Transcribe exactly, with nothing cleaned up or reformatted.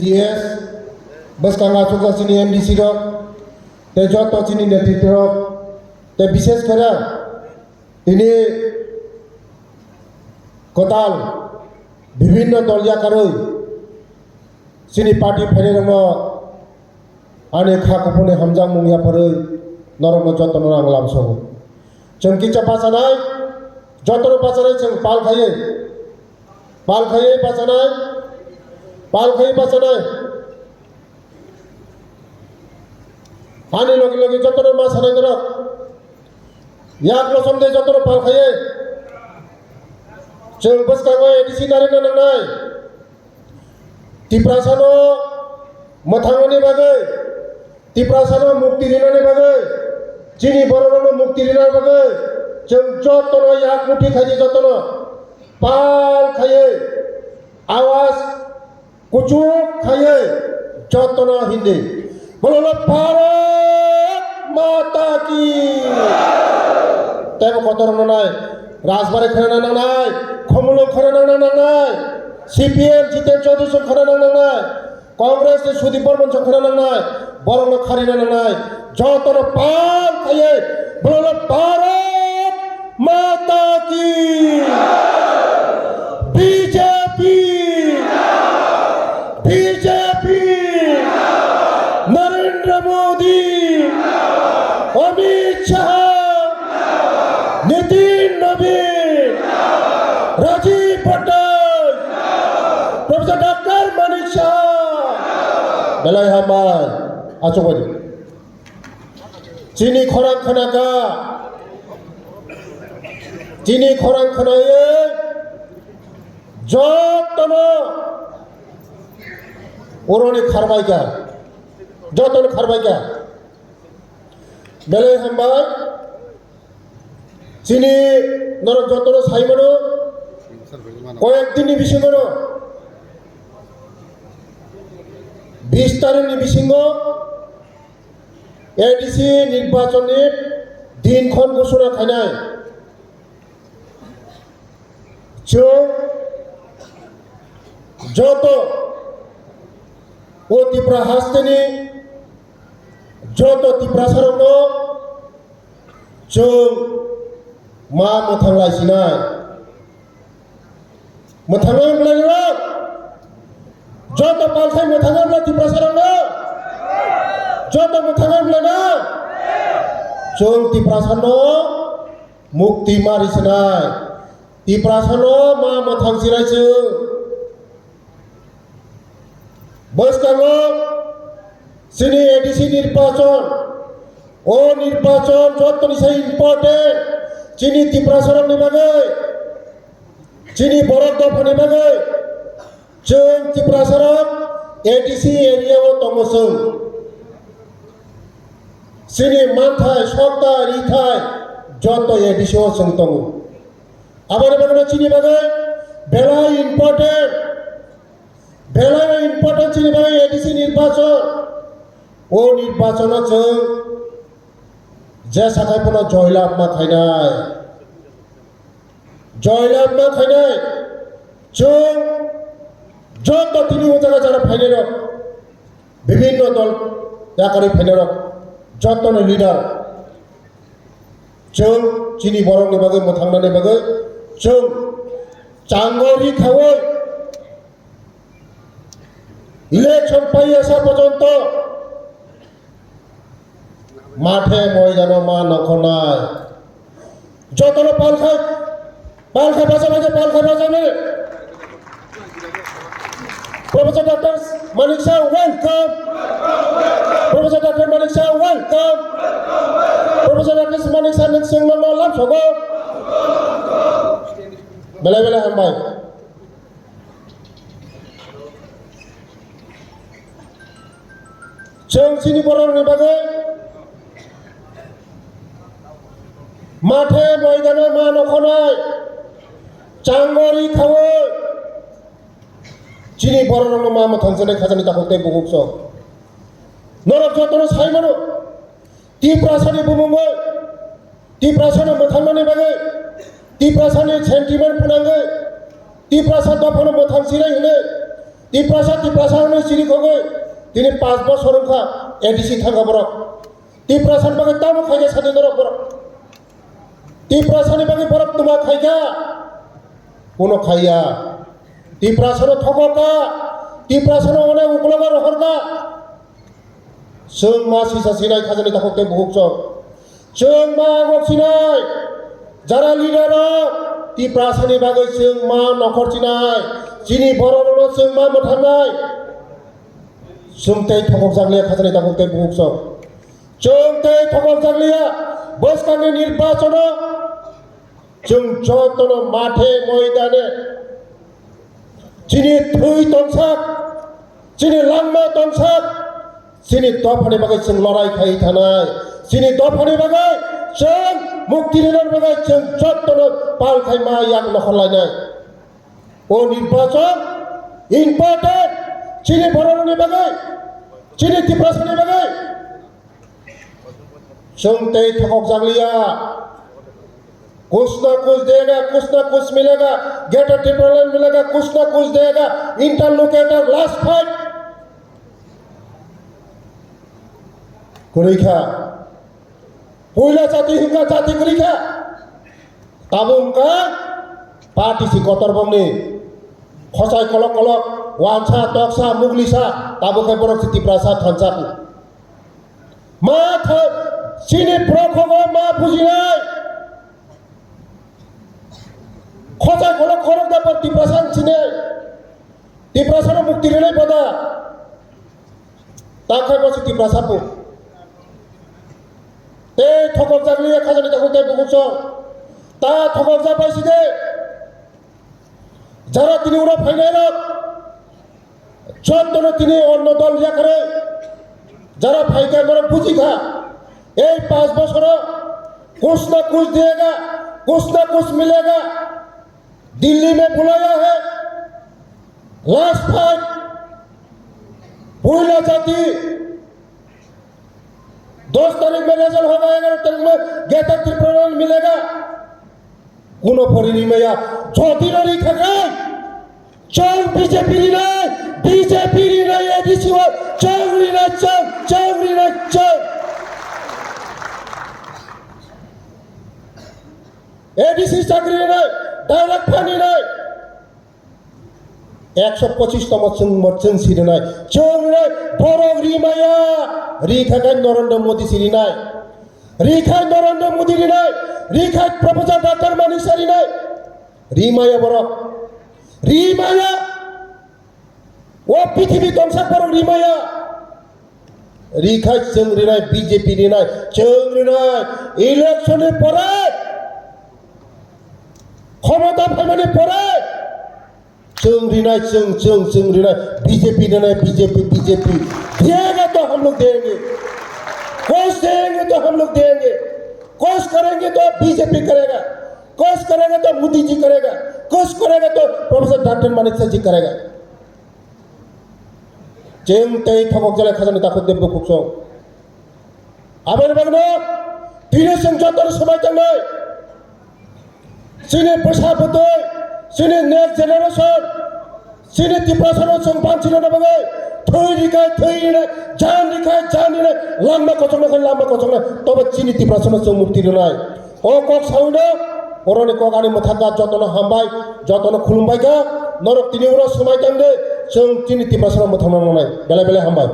T S, bwskango achukjak chini M D C rok, tei joto chini netritwi rok, tei bishesh kore tini kwtal bibhinno dol yakarwi chini party phainairokno ani kha kuphurni hamjakmung yapharwi norokno jotono ang lamsogo. Chwng kisa bachanai, jotono bachanai chwng pal khaiwi, pal khaiwi bachanai, pal khaiwi bachanai. Ani logi logi jotono ma sanai norok. Yak losom de jotono pal khaiwi. Chwng bwskango A D C narina nangnai. Tiprasano mwthangmani bagwi, Tiprasano mukti rinani bagwi, chini bororokno mukti rinani bagwi, chwng jotono yak muthi khaidi jotono pal khaiwi, awaz kuchuk khaiwi jotono hindi. Bololo Bharat Mata Ki! Tebo kotor nangnai, Rajbari khana nangnai, Khumulwng khana nangnai, C P M Jiten Chaudhary song khana nangnai, Congress ni Sudip Barman song khana nangnai, borokno kharina nangnai, jotono pal khaiwi, bololo Bharat Mata Ki! B J P! B J P! Narendra Modi! Amit Shah! Nitin Nabin! Rajiv Bhattacharya! Professor Doctor Manik Saha! Belai hambai. Achuk bai. Chini khorang khnakha. Chini khorang khnawi jotono oroni kharbaikha. Jotono kharbaikha. Belai hambai. Chini norok jotono saimano, koyek dinni bisingono, bis tarikhni bisingo A D C nirbachonni dinkhon ghosona khainai. Chwng joto o Tripura hasteni joto Tiprasarokno chwng ma mwthang lai sinai. Mwthangnai wnglairok, joto palkhai mwthangnai wngla Tiprasarokno, joto mwthangnai wngla na, chwng Tiprasano mukti ma risinai, Tiprasano ma mwthang sinai chwng. Bwskango chini A D C nirbachon, o nirbachon jotoni sai important chini Tiprasarokni bagwi, chini borok dophani bagwi. Chwng Tiprasarok A D C area o tongo chwng. Chini manthai, sokthai, rithai joto A D C o chwng tongo. Aboni bagwino chini bagwi belai important. Belai important chini bagwi A D C nirbachon. O nirbachono chwng jesa khai phano joy lab ma khainai. Joy lab ma khainai. Chwng joto tini o jaga jara phainairok, bibhinno dol yakarwi phainairok, jotono leader. Chwng chini borokni bagwi mwthangnani bagwi chwng chango ri khaui election paiya sa porjonto mathe moidano ma nongkhornai. Jotono palkhai, palkhai bacha bacha, palkhai bacha bacha. Professor Doctor Manik Saha, welcome. Professor Doctor Manik Saha, welcome. Professor Doctor Manik Saha, next thing no lam sogo. Belai belai hambai. Chwng chini borokni bagwi mathe moidano ma nongkhornai, chango ri khaui chini bororokno ma mwthangjaknai khajani takhuk tei bukhuk sok. Norok jotono sai mano, Tiprasani bumungwi, Tiprasano mwthangnani bagwi, Tiprasani sentiment phnangwi, Tiprasa dophano mwthang sinai hwnwi, Tiprasa, Tiprasa hwnwi chiri khogwi tini panch bosor wngkha A D C thangkha borok. Tiprasani bagwi tamo khaikha sadi norok borok. Tiprasani bagwi borok tuma khaikha. Kuno khaiya. Tiprasano thokokha. Tiprasano onek uklogo rohorkha. Chwng ma sisa sinai khajani takhuk tei bukhuk chwng. Chwng ma angok sinai. Jara leader rok Tiprasani bagwi chwng ma nokhor sinai. Chini borok rokno chwng ma mwthangnai. Chwng tei thokokjak liya khajani takhuk tei bukhuk chwng. Chwng tei thokokjak liya bwskangni nirbachono. Chwng jotono mathe moidane chini thwi tongsak, chini langma tongsak, chini dophani bagwi chwng lorai khai thanai, chini dophani bagwi chwng mukti rinani bagwi chwng jotono pal khai ma yak nokhor lainai. O nirbachon important chini bororokni bagwi, chini Tiprasani bagwi. Chwng tei thokokjak liya. Kuch na kuch dega, kuch na kuch milega, Greater Tipraland milega, kuch na kuch dega, interlocutor, last fight. Kwrwi kha. Puila jati hwnkha jati kwrwi kha. Tabuk wngkha party si kotor bongni. Khosai kolok kolok, wansa, toksa, muglisa, tabuk khe borok si Tiprasa thansa. Ma tha-, chini borok kho ma bujinai. Khosai kolok kolok da par Tiprasa sinai. Tiprasa no mukti rinai pada. Ta khai bosi Tiprasa pu. Tei thokok jak liya khajani takhuk tei bukhuk chwng. Ta thokok jak bai si de. Jara tini ura phainai rok. Chondro tini onno dol yakarwi jara phaikha norok bujikha. Ei panch bosoro kuch na kuch diyega, kuch na kuch milega. Dilli mein bulaya hai. Last fight. Puila jati. Dos tarik mein result hoga, egaroh tarik mein Greater Tipraland milega. Kuno phori rimaya, jodi no rikha khai, chwng B J P rinai, B J P rinai, A D C o chwng rinai, chwng, chwng rinai, chwng. A D C chakri rinai, direct fund rinai. Ekso pochis tomo chwng mo chwng sirinai. Chwng rinai borok rimaya. Rikha khai Narendra Modi sirinai. Rikha Narendra Modi rinai. Rikha Professor Doctor Manik Saha rinai. Rimaya borok. Rimaya. O prithibi tongsa borok rimaya. Rikhai chwng rinai, B J P rinai, chwng rinai, election ni pore, khomota phaimani pore, chwng rinai, chwng, chwng, chwng rinai, B J P rinai, B J P, B J P, diyega to hum log denge, kos denge to hum log denge, kos karenge to B J P karega, kos karega to Modi ji karega, kos karega to Professor Doctor Manik Saha ji karega. Chwng tei thokok jalai khajani takhuk de bukhuk chwng. Aboni bagwino tini chwng jotono swmai tangnai. Chini bwsa bwtwi, chini next generation, chini Tiprasano chwng banchina bagwi thwi rikhai thwi rinai, jan rikhai jan rinai, langma kochokna khai langma kochoknai, tobo chini Tiprasano chwng mukti rinai. O kok sawi no, boroni kok ani mwthangkha, jotono hambai, jotono khulumbai kha, norok tini uro swmai tang de, chwng chini Tiprasano mwthangna nangnai. Belai belai hambai.